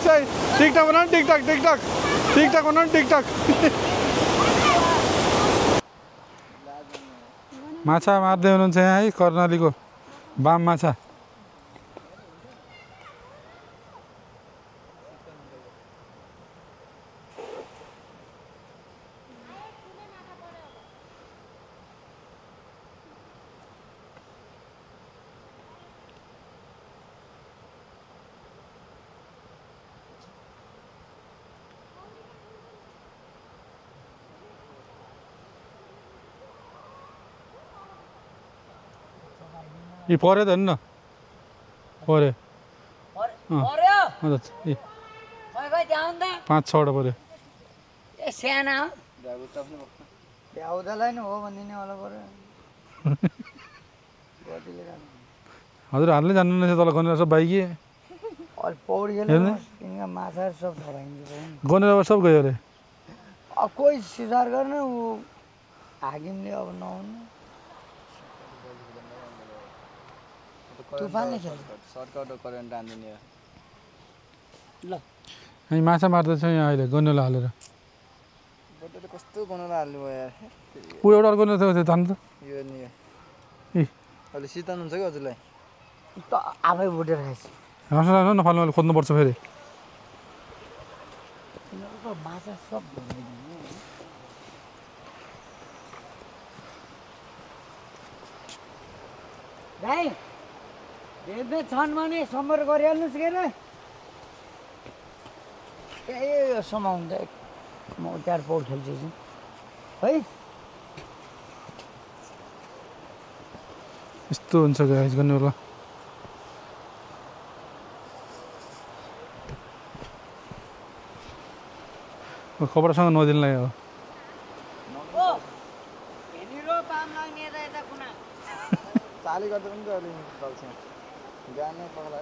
सही टिकटक बनाउनु टिकटक बनाउनु टिकटक माछा मार्दै हुनुहुन्छ यहाँ है कर्णालीको बाम माछा ये परे त न परे पऱ्यो 5-6 पऱ्यो ए साना हो भ्याउँदैलाई नि हो भनिदिने होला पऱ्यो हजुर हाल्नै जान्नु रहेछ तल गनेर सब बाइकी पौडी खेल्नु माछाहरू सब धराइन्छ गनेर सब गयो अरे अब कोही सुधार गर्ने ऊ हाकिमले अब नहुनु तुफानले खेल्छ सर्टकट करेन्ट हान्दिने ल हामी माछा मार्दैछौँ यहाँ अहिले गनेला हालेर बटले कस्तो गनेला हाल्नु भयो यार ऊ एउटा अर्को गनेला थियो थाहा त यो नि ए अहिले सितान हुन्छ कि हजुरलाई त आफै बुटेर खाइछ हाँस्नु नफाल्नु अहिले खोज्नुपर्छ फेरि माछा सब भाइ बेच्दै छन् भने सम्बर गरिहाल्नुहोस् के अरे ए समाउँदा म 4 पौड खेल्छु है यस्तो हुन्छ गाइस गर्नु होला खबरसँग नदिनलाई हो चाली गर्दा पनि अलि चल्छ गाने पगला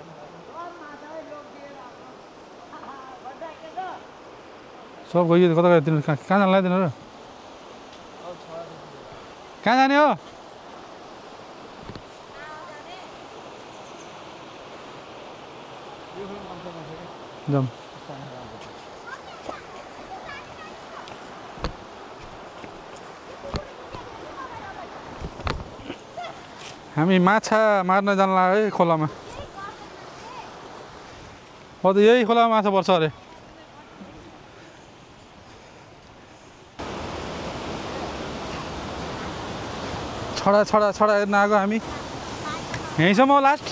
सब गयो कता गयो तिनीहरू कहाँ जानु लाग्यो तिनीहरू कहाँ जाने हो जाऊँ हामी माछा मार्न जान लाग्यो है खोलामा हो त यही खोलामा माछा पर्छ अरे छडा छडा छडा हेर्न आएको हामी यहीँसम्म हो लास्ट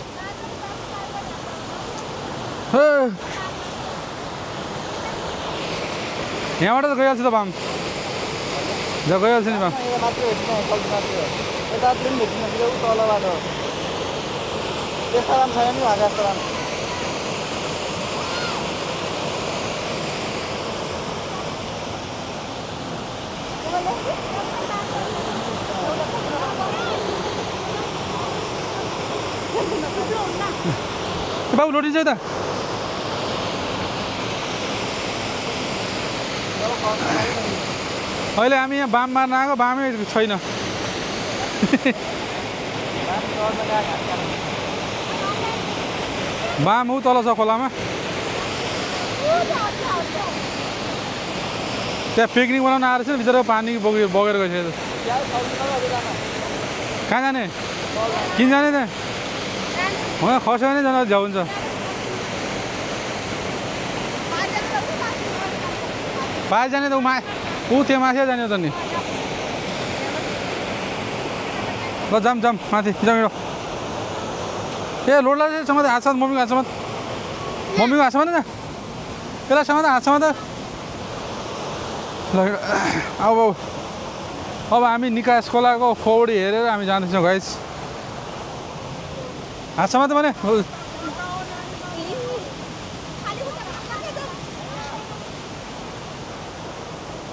यहाँबाट त गइहाल्छ त बाम गइहाल्छ नि बाम यता पनि भेट्नु नसक्यो उ तलबाट त्यस्तो राम्रो छैन नि भाका जस्तो राम्रो बाबु लोटिन्छ त अहिले हामी यहाँ बाम मार्न आएको बामै छैन बाम ऊ तल छ खोलामा त्यहाँ पिकनिक बनाउन आएर छ बिचरा पानी बगेर गइसक्यो कहाँ जाने किन जाने त्यहाँ होइन खस्यो भने जान झ्याउ हुन्छ पाए जाने त ऊ त्यो माथि जाने त नि ल जाम माथि जाउँ ए लोडला चाहिँ समात हात समात मम्मीको हात समात न यसलाई समात हात समात ल अब हामी निकास खोलाको पौडी हेरेर हामी जाँदैछौँ गाइस हात समात भने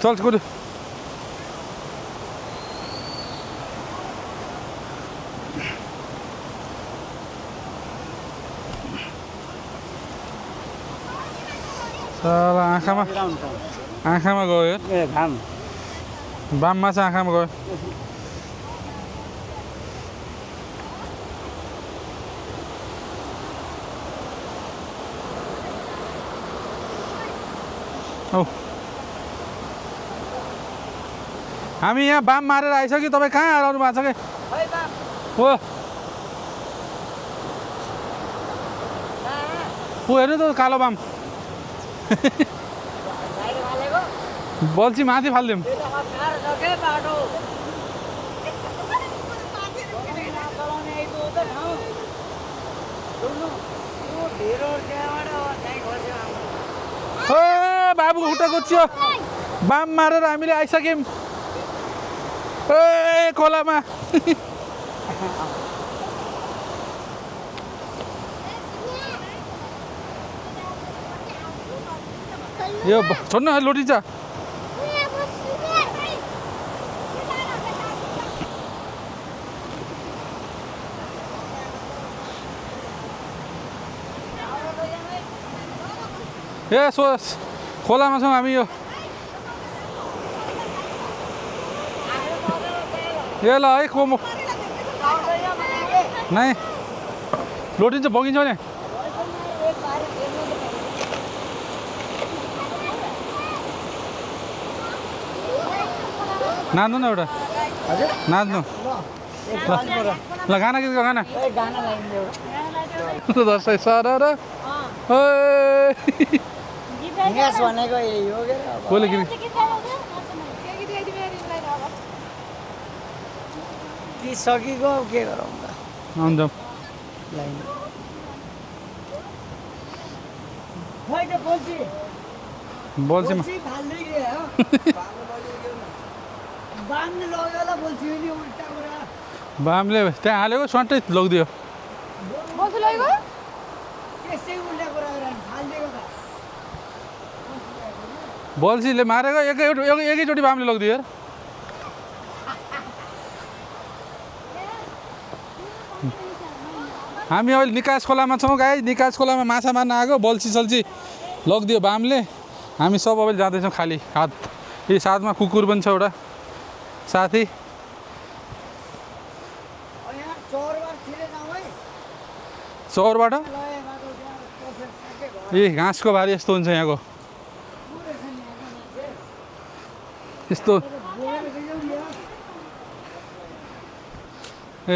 चल कुद साला आँखामा गयो ए घाम बाममा चाहिँ आँखामा गयो औ हामी यहाँ बाम मारेर आइसक्यो तपाईँ कहाँ आउनु भएको छ कि खै बा हो ऊ हेर्नु त कालो बाम बाहिर हालेको बल्छी माथि फालिदिउँ त्यो त अप्ठ्यारो छ के बाटो चलाउने आइपुग्यो त ठाउँ सुन्नु त्यो ढिँडो त्यहाँबाट चाहिँ खस्यो हाम्रो ए बाबुको खुट्टा कुच्चियो बाम मारेर हामीले आइसक्यौँ ए खोलामा यो छोड्न लुटिन्छ ए सोच खोलामा छौँ हामी यो ए ल है कोमो नै लोटिन्छ बगिन्छ भने नाच्नु न एउटा हजुर नाच्नु ल गाना गीत गाना गाना लगाइदियो एउटा दसैँ सर र ग्यास भनेको यही हो के अब कसले गीत कि सकिगयो के गरौँ त हुन्छ लाइन खै त बोल्छु बोल्छीमा फाल्दै गयो बाँध्नु लग्यो होला बोल्छु नि उल्टा कुरा बामले त्यहाँ हालेको स्वाटै लगिदियो त्यसै उल्टा कुरा गरेर फालिदिएको त बल्छीले मारेको एकैचोटि बामले लगिदियो यार हामी अहिले निकास खोलामा छौँ गाई निकास खोलामा माछा मार्न आएको बल्छी सल्छी लगिदियो बामले हामी सब अब जाँदैछौँ खाली हात यी साथमा कुकुर पनि छ एउटा साथी यहाँ चौरबार छिरे जाउँ है चौरबाट ल बाटो त्यहाँ पसेर सके घर ए घाँसको भारी यस्तो हुन्छ यहाँको पुरै छ नि यहाँको मान्छे यस्तो बोलेर गइजाउँ नि यहाँ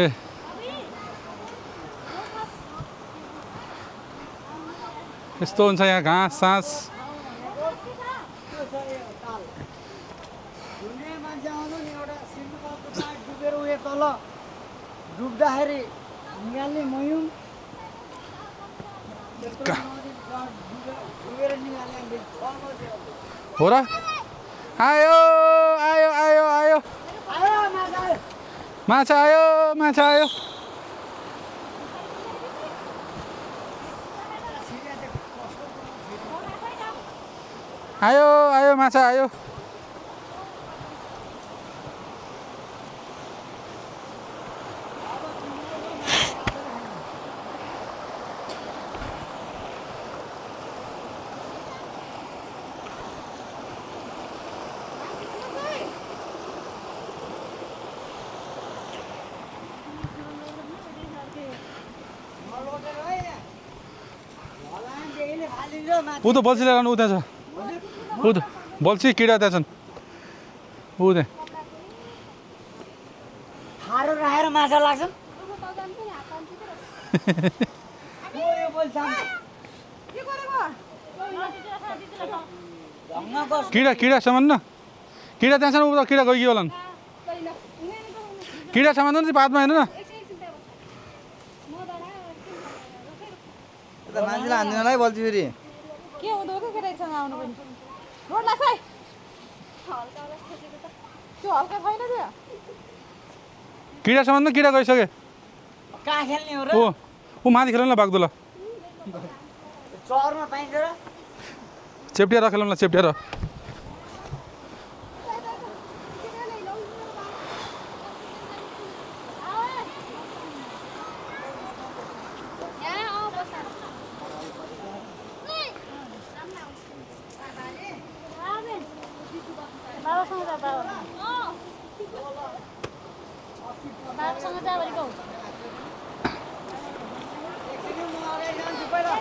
ए यस्तो हुन्छ यहाँ घाँस सास घुम्ने मान्छे आउनु नि एउटा सिन्धुपाल्चोक पाहाड डुबेर उयो तल डुब्दाखेरि निकाल्ने मयुम डुबेर निकाल्ने हो र आयो आयो आयो आयो आयो माछा आयो माछा आयो माछा आयो आयो आयो माछा आयो ऊ त बल्छी लगाउनु उता छ ऊ त बल्छी किरा त्यहाँ छन् ऊ त्यहाँ खारो राखेर माछा लाग्छ किरा किरा सामान न किरा त्यहाँ छन् ऊ त किरा गइयो होला किरा सामान नि पातमा हेर्नु न मान्छेलाई हान्दिनलाई बोल्छु फेरि के हुँदो के केटासँग आउनु पनि रोड लाग्छ है त्यो हल्का छैन त्यो किरा सामान न किरा गइसके कहाँ खेल्ने हो र ऊ माथि खेलौँ न बाग्दो ल चौरमा पाइन्छ र चेप्टिएर खेलौँ न चेप्टिएर बाबासँग जा भनेको एकछिन म अगाडि जान्छु पहिला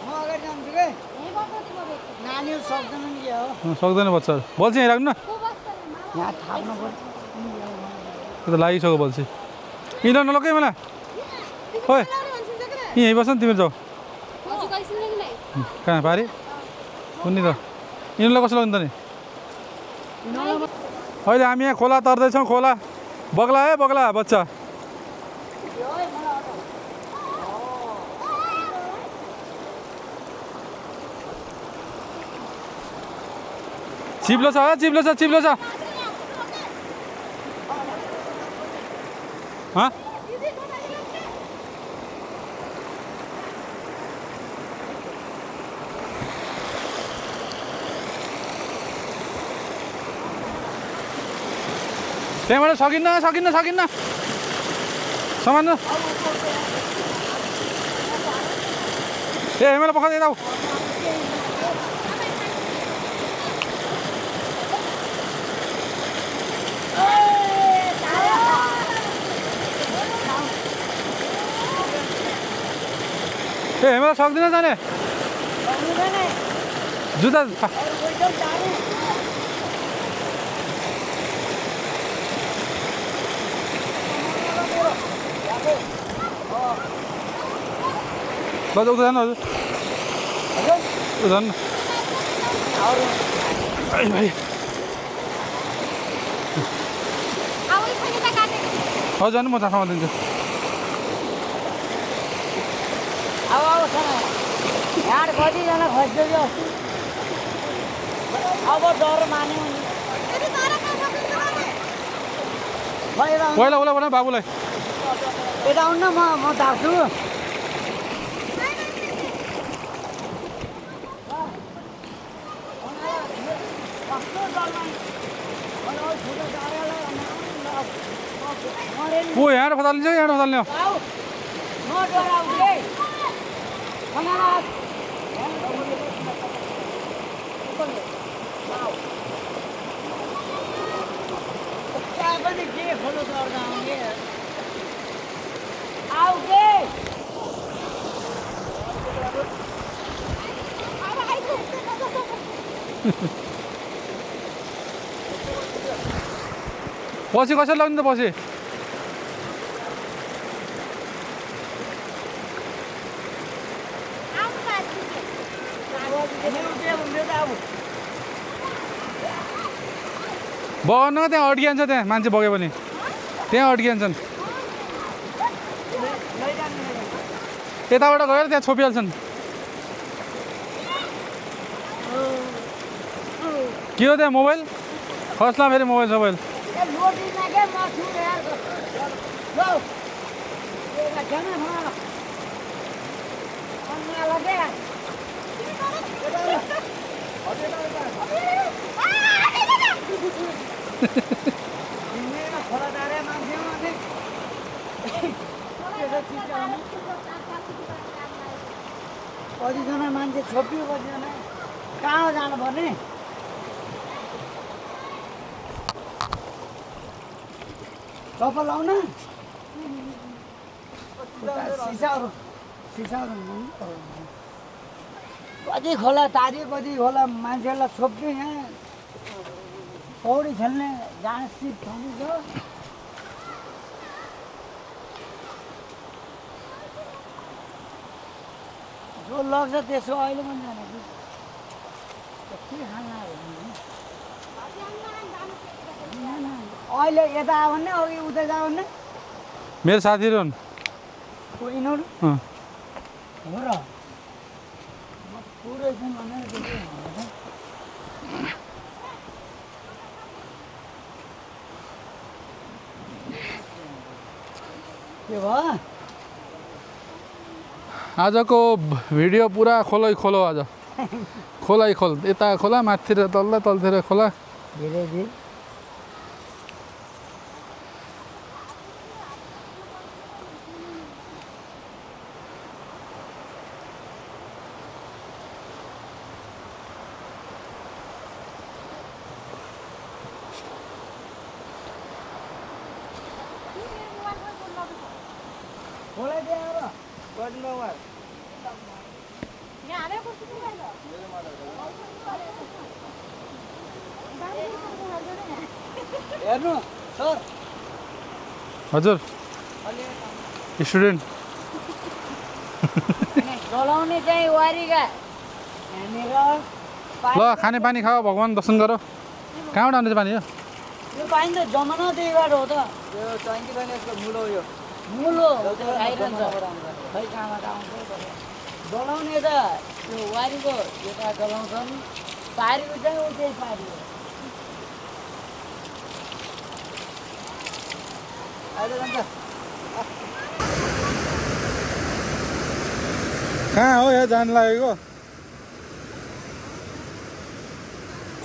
म अगाडि जान्छु के यहीँ बस्छ तिमीहरू नानीहरू सक्दैन नि के हो सक्दैन बच्चाहरू बल्छी यहीँ राख्नु न को बस्छ नि? यहाँ थाप्नु पर्छ त्यो त लागिसक्यो बल्छी यहीँ ल नलकै मलाई ओए यहीँ बस्छ नि तिमीहरू जाऊ हजुर गइसिन्छ कि नै? कहाँ पारि कुन्नी त यिनीहरूलाई कसो लाग्नु त नि अहिले हामी यहाँ खोला तर्दैछौँ खोला बग्ला है बग्ला बच्चा चिप्लो छ चिप्लो छ चिप्लो छ त्यहाँबाट सकिन्न सकिन्न सकिन्न सामान ए हेमेला पखाल यता ए हेमेला सक्दिन जाने जुत्ता बस उता जानु हजुर उता जानु भाइ हजुर जानु म चाखामा दिन्छु अब यहाँ कतिजना खस्दै अब डर मान्यो पहिला उसलाई भने बाबुलाई यता आउनु न म धार्छु ऊ यहाँबाट फतालिन्छ कि यहाँबाट फताल्ने हो पछि कसरी लाग्नु त पछि बगाउनु त्यहाँ अड्किहाल्छ त्यहाँ मान्छे बग्यो भने त्यहाँ अड्किहाल्छन् यताबाट गएर त्यहाँ छोपिहाल्छन् के हो त्यहाँ मोबाइल खस्ला फेरि मोबाइल सोबाइल कतिजना मान्छे छोपियो कतिजना कहाँ जानुपर्ने चप्पल लाउन सिसाहरू कति खोला तारियो कति खोला मान्छेहरूलाई छोप्यो यहाँ पौडी खेल्ने जाने सिप ठाउँ छ जो लग्छ त्यसो अहिले पनि जाने के खाना अहिले यता आयो भने अघि उता जायो भने मेरो साथीहरू हुन् यिनीहरू अँ हो र पुरै छन् भनेर के भयो आजको भिडियो पुरा खोलै खोलो आज खोलै खोल यता खोला माथितिर तल्ला तलतिर खोला धेरै धेरै हेर्नु सर हजुर स्टुडेन्ट चलाउने चाहिँ वारीका यहाँनिर ल खाने पानी खाऊ भगवान् दर्शन गर कहाँबाट आउने चाहिँ पानी हो यो पानी त जमानादेखिबाट हो त यो टङ्की पनि यसको मुलो यो मुलो आइरहन्छ खै कहाँबाट आउँछ चलाउने त त्यो वारीको यता चलाउँछन् पारीको चाहिँ ऊ त्यही पारी हो अहिले जान्छ कहाँ हो यहाँ जानु लागेको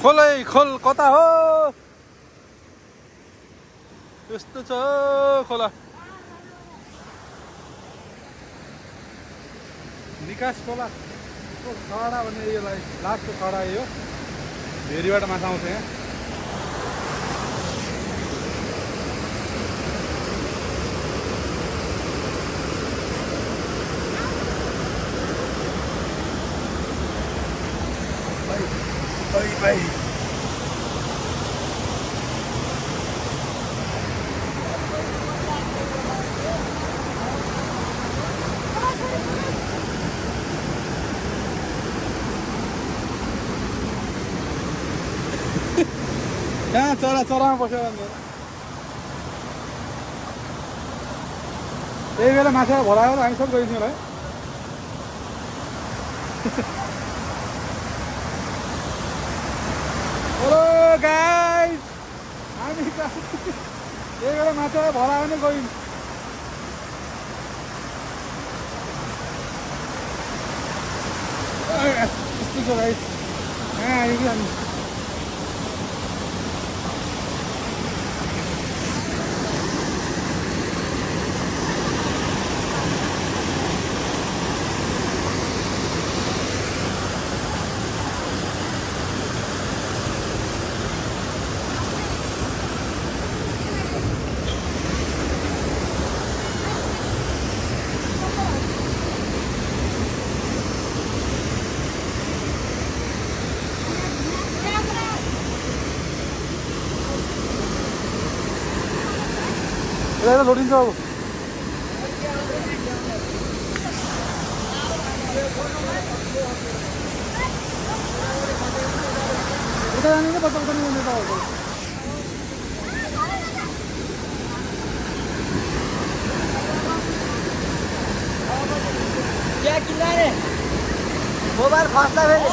खोलै खोल कता हो यस्तो छ खोला निकास खोला खडा भन्ने योलाई लास्टको खडा यो भेरीबाट माछा आउँछ यहाँ कहाँ चरा चरामा बस्यो भने त्यही बेला माछा भरायो हामी सब गइदिउँ होला है हेलो गाइस हामी त्यही बेला माछा भरायो भने गयौँ यस्तो छ गाइस कहाँ आयो कि हामी यता लोडिन्छ अब उता जाने कि बच्चा पनि उता हो क्या किनारे मोबाइल खस्दा फेरि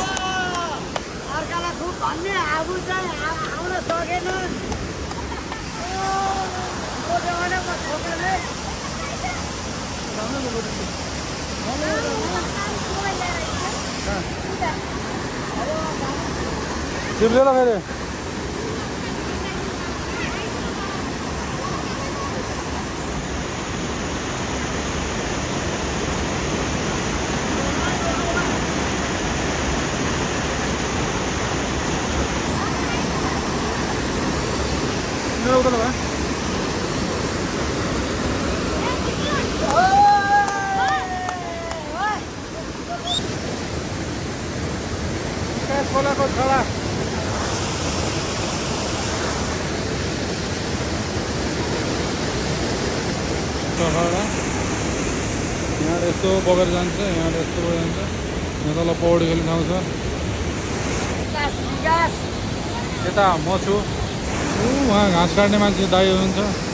अर्कालाई खुब भन्ने आगो चाहिँ आउन सकेन चिप्लेर फेरि उता लगा खोलाको छडा यहाँ यस्तो बगेर जान्छ यहाँ यस्तो बगेर जान्छ यहाँ तल पौडी खेल्ने ठाउँ छ यता म छु उहाँ घाँस काट्ने मान्छे दाइ हुनुहुन्छ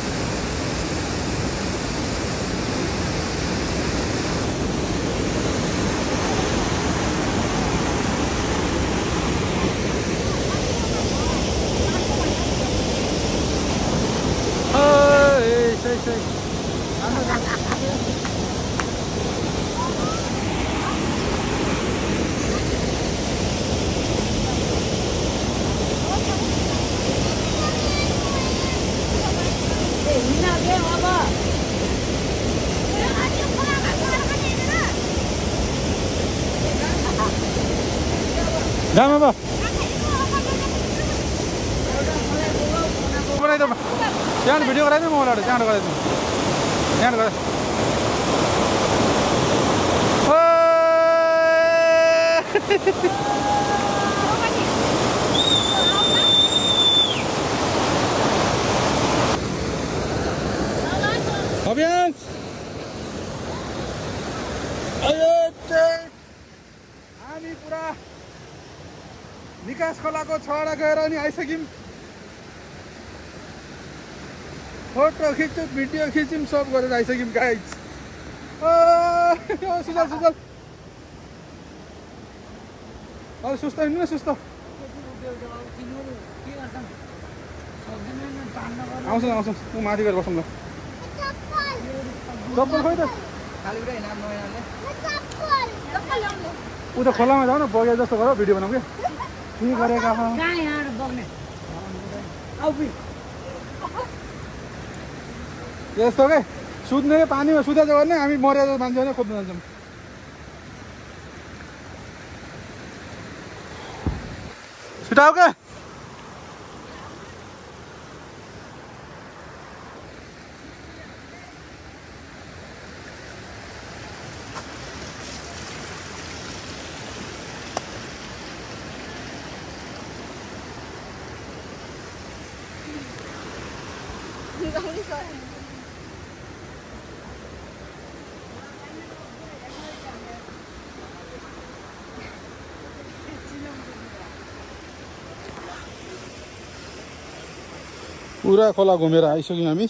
जाम अब बनाइदेऊ त्यहाँ भिडियो गराइदिउँ मोबाइलबाट त्यहाँबाट गराइदिउँ त्यहाँबाट गराइ अभ्यास हामी पुरा निकास खोलाको छवटा गएर अनि आइसक्यौँ फोटो खिच्यौँ भिडियो खिच्यौँ सब गरेर आइसक्यौँ गाइज सुजल सुजल अब सुस्त हिँड्नु न सुस्त आउँछ आउँछ म माथि गएर बसौँ ल चप्पल खोइ त खाली पुरै नाम नयाँले उता खोलामा जाऊ न बगेर जस्तो गर भिडियो बनाऊ क्या के गरेका यस्तो के सुत्ने पानीमा सुतेर गर्ने हामी मरेर मान्छे भने खोज्नु जान्छौँ छिटाउ क्या पुरा खोला घुमेर आइसक्यौँ हामी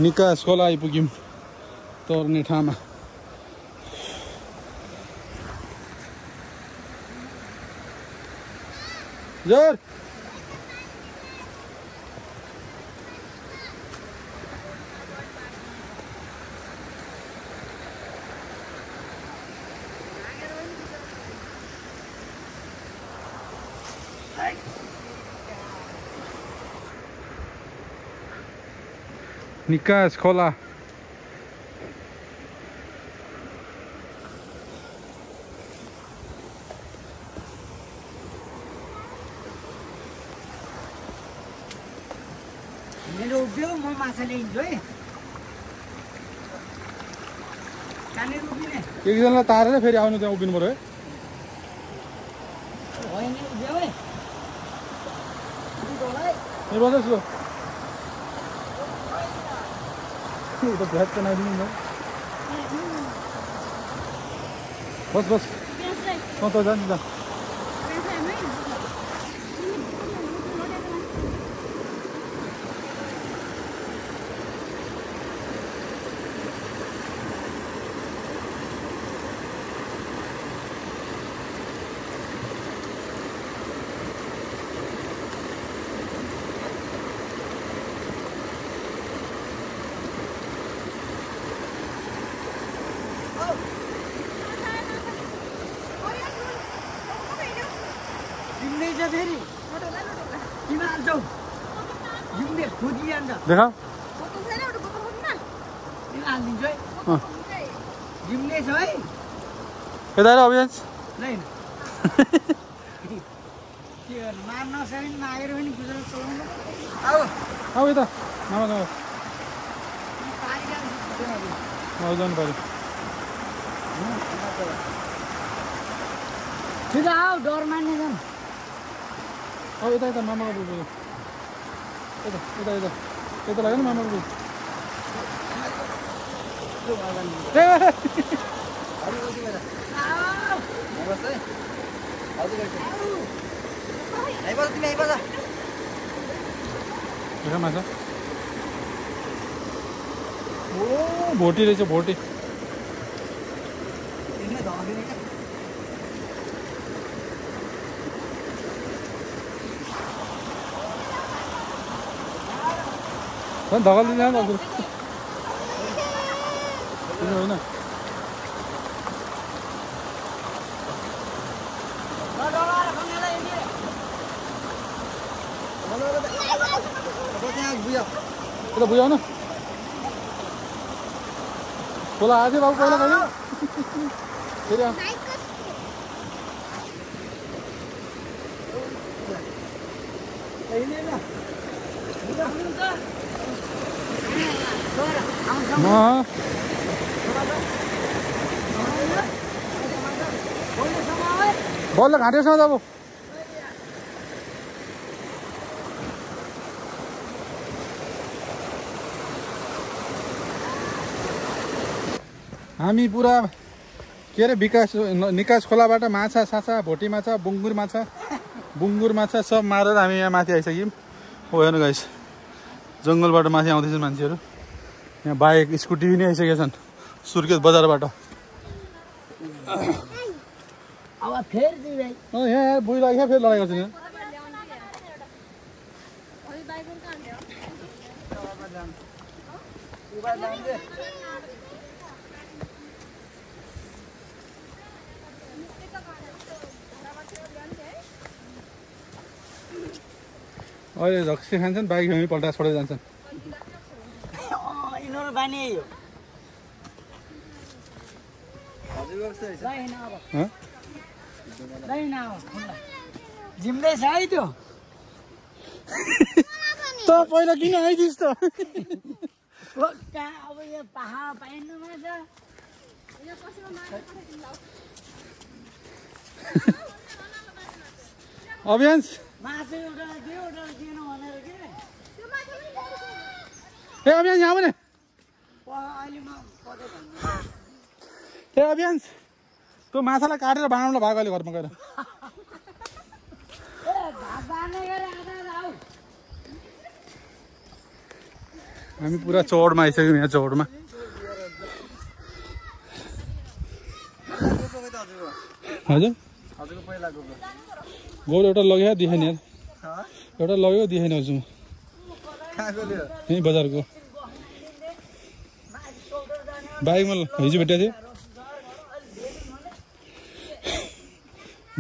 निकास खोला आइपुग्यौँ तर्ने ठाउँमा जोर निकास खोला मेरो उभियो म माछा ल्याइदिन्छु है कहाँनिर उभिने एकजनालाई तारेर फेरि आउनु त्यहाँ उभिनु पर्यो है होइन उभियो है ए बस्छु उता भ्याट बनाइदिनु न बस बस त जान्छ ल फेरि किन हाल्छौ जिम्मे खोजिहाल्छ देखा किन हालिदिन्छु है जिम्मे छ है यता आएर अभियान नै के गर्नु मार्न नसक्ने मागेर पनि गुजरात चलाउनु आऊ यता मामा जाऊ जानु पर्यो छिटो आऊ डर मान्ने जाउँ अब यता यता मामाको बुझ्यो यता यता यता यता लाग्यो नि मामाको बुझ देखा माछा ओ भोटी रहेछ भोटी धगल दिन हजुर होइन यता बुझाउ न खोला आजै बाबु पहिला गयो फेरि म बल्ल घाँटेसँग अब हामी पुरा के अरे निकास खोलाबाट माछा साछा भोटी माछा बुङ्गुर माछा सब मारेर हामी यहाँ माथि आइसक्यौँ। हो हेर्नु गाइस जङ्गलबाट माथि आउँदैछन् मान्छेहरू। यहाँ बाइक स्कुटी पनि आइसकेका छन् सुर्खेत बजारबाट। अब फेरि दिँदै यहाँ बुढी लाग्यो फेरि लडाइँ गर्छु यहाँ। अहिले रक्सी खान्छन् बाइक हामी पल्टा छोडेर जान्छन्। यिनीहरू बानी हो जिम्दैछ है त्यो त पहिला किन आइदिस् त? अब यो पहाड पाइन्न माछा अभियान्स मासु एउटा दियो एउटा दिएन भनेर के ए अभियान्स यहाँ भने अहिले म पदे भन्नु ए अभियान्स त्यो माछालाई काटेर बनाउनु भएको अहिले घरमा गएर ए भात बार्ने गरे आधा आऊ हामी पुरा चौडमा आइसक्यौँ। यहाँ चौडमा हजुर गौर एउटा लग्यो देखेन यार एउटा लग्यो देखेन हजुर यहीँ बजारको बाइकमा हिजो भेटेको थियो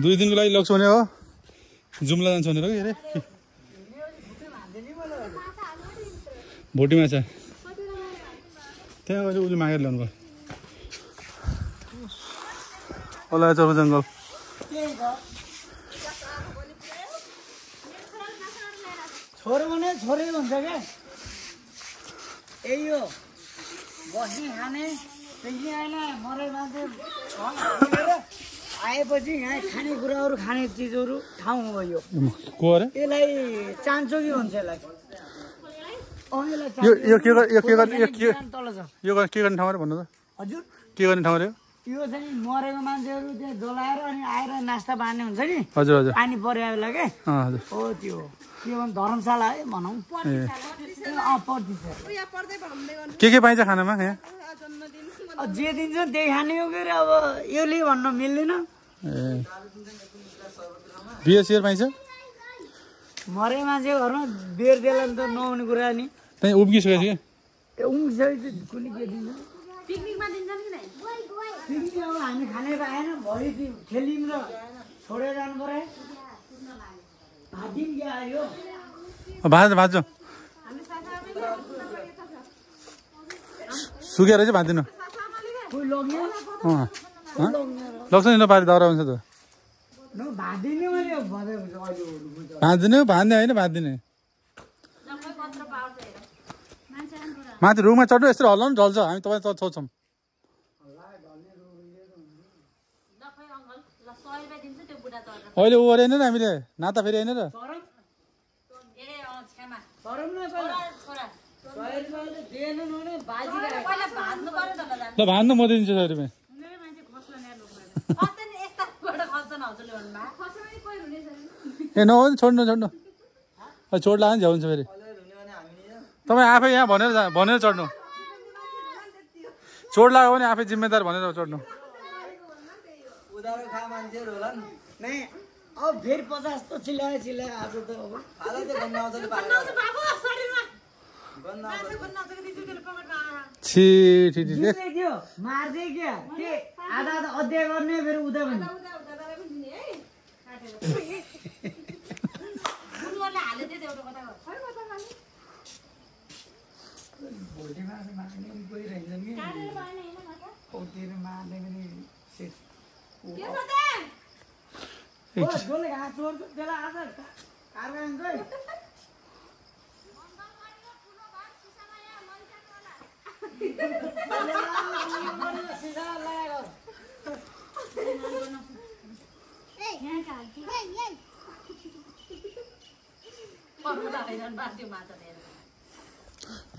2 दिनको लागि लग्छु भने हो जुम्ला जान्छ भनेर के अरे भोटी माछा त्यहाँ गएर उसले मागेर ल्याउनु भयो। होला चौर जङ्गल छोरो भने छोरै हुन्छ क्या यही हो बस्ने खाने त्यही आएन मरे मान्छे आएपछि यहाँ खानेकुराहरू खाने चिजहरू ठाउँ हो यो को अरे यसलाई चान्चोकी भन्छ यसलाई यो के गर्ने ठाउँ अरे भन्नु त हजुर के गर्ने ठाउँ अरे यो चाहिँ मरेको मान्छेहरू त्यहाँ जलाएर अनि आएर नास्ता बाँड्ने हुन्छ नि हजुर हजुर पानी पऱ्यो बेला के हजुर हो त्यो के भन्छ धर्मशाला है भनौँ के पाइन्छ खानामा यहाँ जे दिन्छ त्यही खाने हो के अरे अब योले भन्न मिल्दैन ए बियर सियर पाइन्छ मरे मान्छे घरमा बेर देला नि त नहुने कुरा नि त्यहीँ उब्किसकेको थियो ए उम्किसकेपछि कुनै के दिन्छ पिकनिक अब हामी खाने पाएन भरि खेल्यौँ र छोडेर जानु पऱ्यो भातिम के आयो भाँच्छु सुकेर चाहिँ भाँच्दिनु कोही लग्ने लग्छ नि नपारी दाउरा हुन्छ त भातिने मैले भाँच्दिनु भाँच्ने होइन भाँच्दिने माथि रुखमा चढ्नु यस्तो हल्लाउनु ढल्छ हामी तपाईँ छौछौँ अहिले ऊ अरे होइन र हामीले नाता फेरि होइन र ल भान्नु म दिन्छु 100 रुपियाँ ए नहो छोड्नु छोड लाग्यो नि झ्याउ हुन्छ फेरि तपाईँ आफै यहाँ भनेर चढ्नु चोट लाग्यो भने आफै जिम्मेदार भनेर चढ्नु अब फेरि 50 त चिल्लाए आज त अब छि मार्दै क्या के आधा अध्याय गर्ने फेरि उता पनि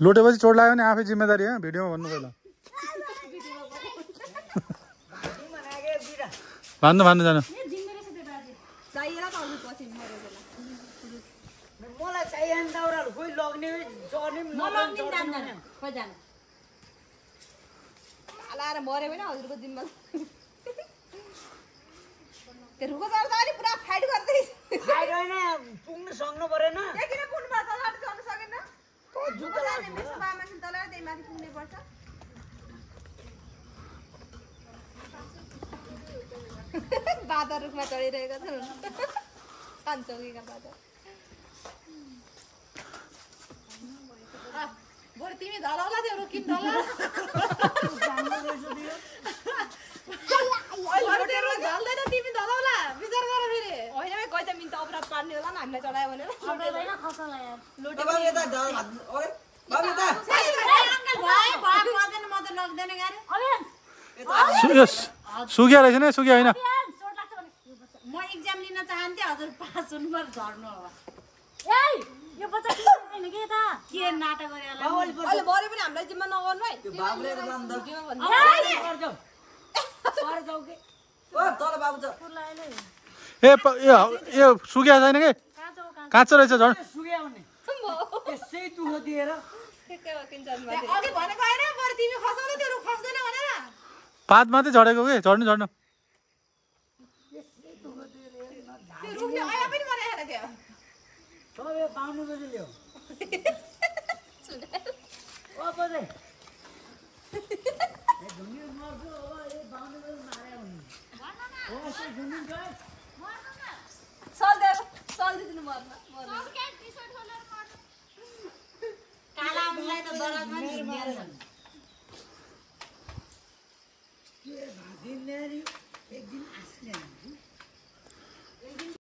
लुटेपछि चोट लाग्यो भने आफै जिम्मेदारी हो भिडियोमा भन्नु पहिला भन्नु भन्नु जानु मलाई चाहिएन दाउराहरू खोइ लग्ने जर्ने लाएर मऱ्यो भने हजुरको जिम्मा त्यो रुखो चढ्दा त अलि पुरा फाइट गर्दैछ फाइट होइन पुग्नु सक्नु परेन किन पुग्नु पर्छ तलबाट चढ्नु सकेन जुत्ता जाने मेसो बा मान्छे तलबाट त्यही माथि पुग्नै पर्छ बादर रुखमा चढिरहेको छ सानचौकीका बादर बरु तिमी धलाउला त्यो रुख किन धला झल्दैन तिमी धलाउला विचार गर फेरि होइन गइ त मिन त अपराध पार्ने होला नि हामीलाई चढायो भनेर सुकिया रहेछ नि सुकिया होइन म एक्जाम लिन चाहन्थे हजुर पास हुनु पर्छ झर्नु होला यो बच्चा के नाटक गरे अहिले बरे पनि हामीलाई जिम्मा नगर्नु है त्यो बाबुले त बन्द तल बाबु छ ए यो सुकिया छैन कि काँचो रहेछ झन् सुग्या हुने त्यसै दुःख दिएर अघि भनेको होइन बरु तिमी खसाउनु त्यो रुख खस्दैन भनेर पात मात्रै झरेको कि झर्नु झर्नु त्यो रुखले अहिले पनि बनाएर थियो तपाईँ पाउनु बजे ल्याऊ ओ बजे ढुङ्गी मर्छु अब यो पाउनु बजे मारे हुने हो यसो ढुङ्गी गए चल्दिनु मर्न काला उनलाई त दराजमा झिक्दिएर छन् के भागिन ल्याएर एक दिन आस्ने